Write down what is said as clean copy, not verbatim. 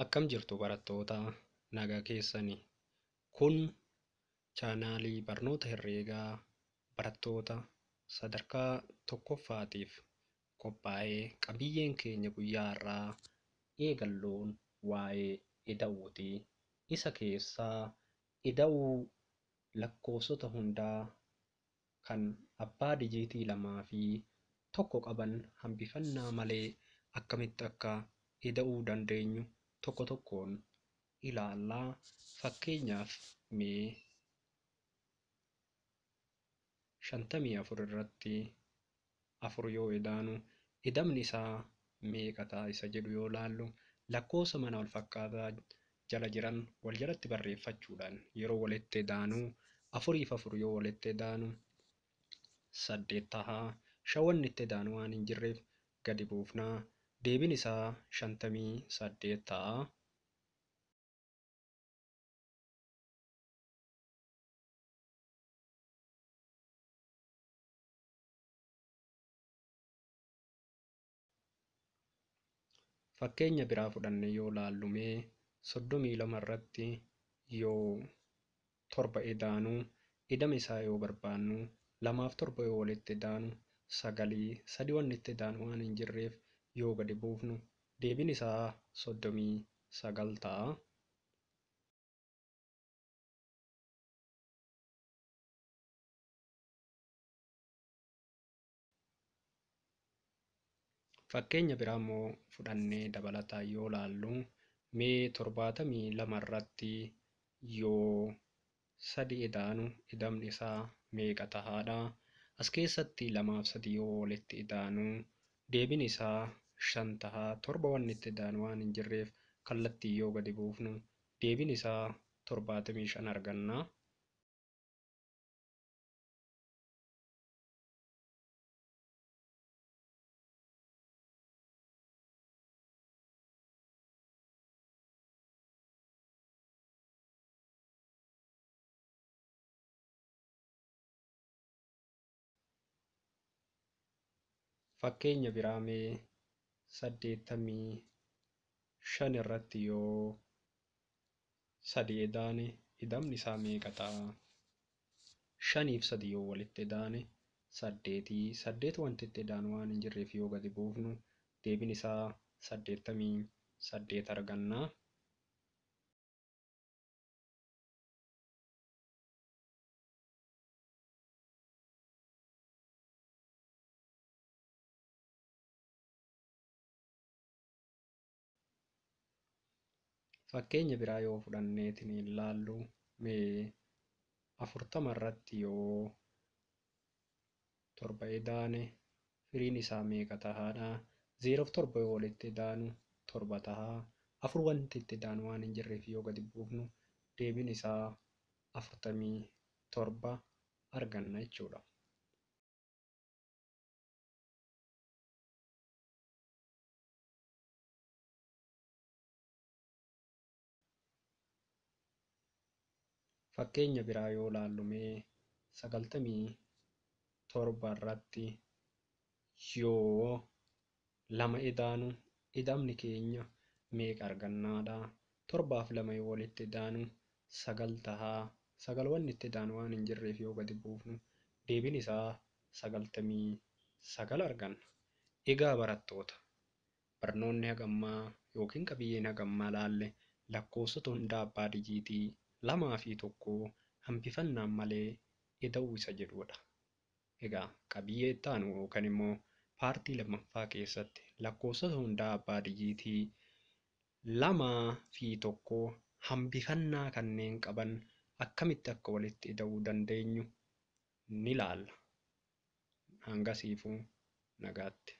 Akkam jirtu barattoota, nagaa keessanii? Kun chaanaalii barnoota herreegaa barattoota sadarkaa tokkoffaatiif qophaa'ee, qabiyyeen keenya guyyaa har'aa eegalloon waa'ee ida'uuti. Isa keessaa ida'uu lakkoofsota hundaa kan abbaa dijiitii 2 fi 1 qaban hambifannaa malee akkamitti akka ida'uu dandeenyu tokko tokkoon ilaallaa. Fakkeenyaaf mee 54 irratti 4 yoo idaanu idamni isaa meeqa ta'a isa jedhu yoo laallu, lakkoofsa mana wal fakkaataa jala jiran wal jalatti barreeffachuudhaan yeroo walitti idaanu, 4 fi 4 yoo walitti idaanu 8 ta'a. 5 wanni itti idaanu waan hin jirreef gadi buufnaa. Deebiin isaa 58 ta'a. Fakkeenya biraa fudhannee yoo laallu, mee 32 irratti yoo 7 idaanu idama isaa yoo barbaannu, 2 fi 7 yoo walitti idaanu 9, 3 wanni itti idaanu waan hin jirreef yoo gadi buufnu deebiin isaa 39 ta'a. Fakkeenya biraa immoo fudhannee dabalataan yoo laallu, mee 72 irratti yoo 3 idaanu idamni isaa meeqa tahaadha? As keessatti 2 fi 3 yoo walitti idaanu deebiin isaa 5 taha. 7 wanni itti idaanu waan hin jirreef kallattii yoo gadi buufnu deebiin isaa 75 arganna. Fakkeenya biraa mee 85 irratti yoo 3 idaane idamni isaa meeqa ta'a? 5 fi 3 yoo walitti idaane 8, 8 wanti itti idaanu waan hin jirreef yoo gadi buufnu deebiin isaa 88 arganna. Fakkeenya biraa yoo fudhanneetiin ilaallu, mee 40 irratti yoo 7 idaane firiin isaa meeqa tahaadha? 0 fi 7 yoo walitti idaanu 7 taha. 4 wanti itti idaanu waan hin jirreef yoo gadi buufnu deebiin isaa 47 arganna jechuudha. Fakkeenya biraa yoo laallu, mee 97 irratti yoo 2 idaanu idamni keenya meeqa argannaadha? 7 fi 2 yoo walitti idaanu 9 taha. 9 wanni itti idaanu waan hin jirreef yoo gadi buufnu deebiin isaa 99 arganna. Egaa barattoota, barnoonni hagammaa yookiin qabiyyeen hagammaa laalle lakkoofsota hundaa abbaa dijiitii 2 fi 1 hambifannaan malee ida'uu isa jedhudha. Egaa qabiyyee itti aanu yookaan immoo paartii lammaffaa keessatti lakkoofsota hundaa abbaa dijiitii 2 fi 1 hambifannaa kanneen qaban akkamitti akka walitti ida'uu dandeenyu ni ilaalla. Hangasiifuu nagaatti.